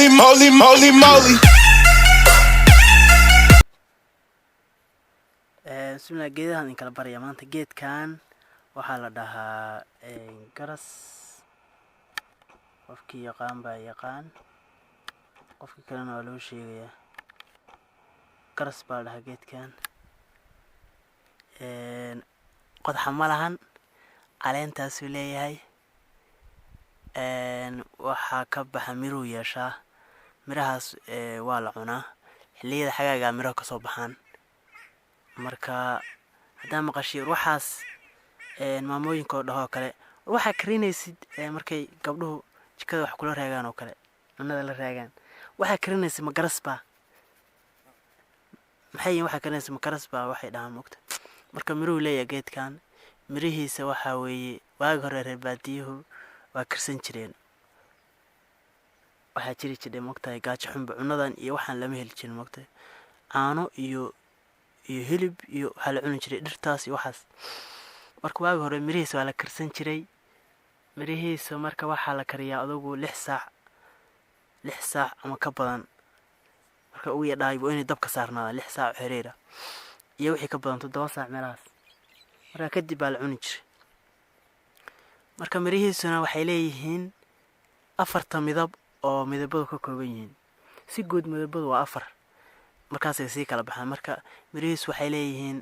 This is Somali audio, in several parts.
Holy moly, moly, moly. Bismillah, geedahan in kala baraya maanta. Geedkan waxaa la dhahaa garas. Qofkii yaqaan baa yaqaan, qofkii kalena waa loo sheegayaa. Garas baa la dhahaa geedkan. Qodxa ma lahan, caleentaasuu leeyahay. Waxaa ka baxa miruu yeeshaa. Mirahaas waa la cunaa. Xilliyada xagaagaa miraha kasoo baxaan. Marka haddaa maqashiin waxaas maamooyinka oo dhahoo kale, war waxaa karinaysid, markay gabdhuhu jikada wax kula raagaan oo kale, cunada la raagaan, waxaa karinaysid ma garas baa? Maxay yihiin? Waxaa karinaysid ma garas baa? Waxay dhahaan mogta. Marka miruhu leeyahay geedkan. Mirihiisa waxaa weeye, waagi hore reer baadiyuhu waa karsan jireen. Waxaa jiri jiray, mogtahay, gaajo xunba. Cunadan iyo waxaan lama heli jirin, mogtahay. Caano iyo hilib iyo waxaa la cuni jiray dhirtaas iyo waxaas. Marka waagi hore mirihiisa waa la karsan jiray. Mirihiisa marka waxaa la kariyaa adugu 6 saac, 6 saac ama ka badan. Marka ugu yadhahay waa inay dabka saarnaadaan 6 saac oo xiriira iyo wixii ka badan, 7 saac meelahaas. Marka kadib baa la cuni jiray. Marka mirihiisuna waxay leeyihiin afarta midab oo midabadu ka kooban yihiin. Si guud midabadu waa afar, markaasay sii kala baxaan. Marka mirihiisu waxay leeyihiin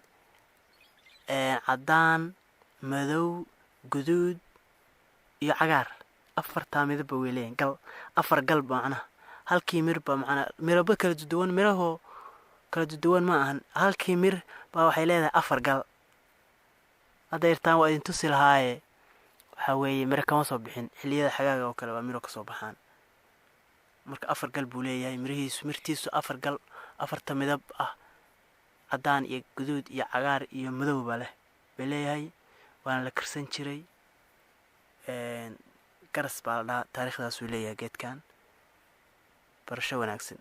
caddaan, madow, guduud iyo cagaar. Afartaa midabba way leeyihiin. Gal afar gal ba macnaha halkii mir ba macnaa mirabo kala duwan, mirahoo kala duwan ma ahan. Halkii mir baa waxay leedahay afar gal. Hadda irtaan waa idin tusi lahaaye. Waxaa weeye miro kama soo bixin. Xilliyada xagaaga oo kale waa miro kasoo baxaan. Marka afar gal buu leeyahay mirihiisu. Mirtiisu afar gal, afarta midab ah, caddaan iyo guduud iyo cagaar iyo madowba leh bay leeyahay. Waana la karsan jiray. Garas baa la dhahaa. Taariikhdaasuu leeyahay geedkan. Barasho wanaagsan.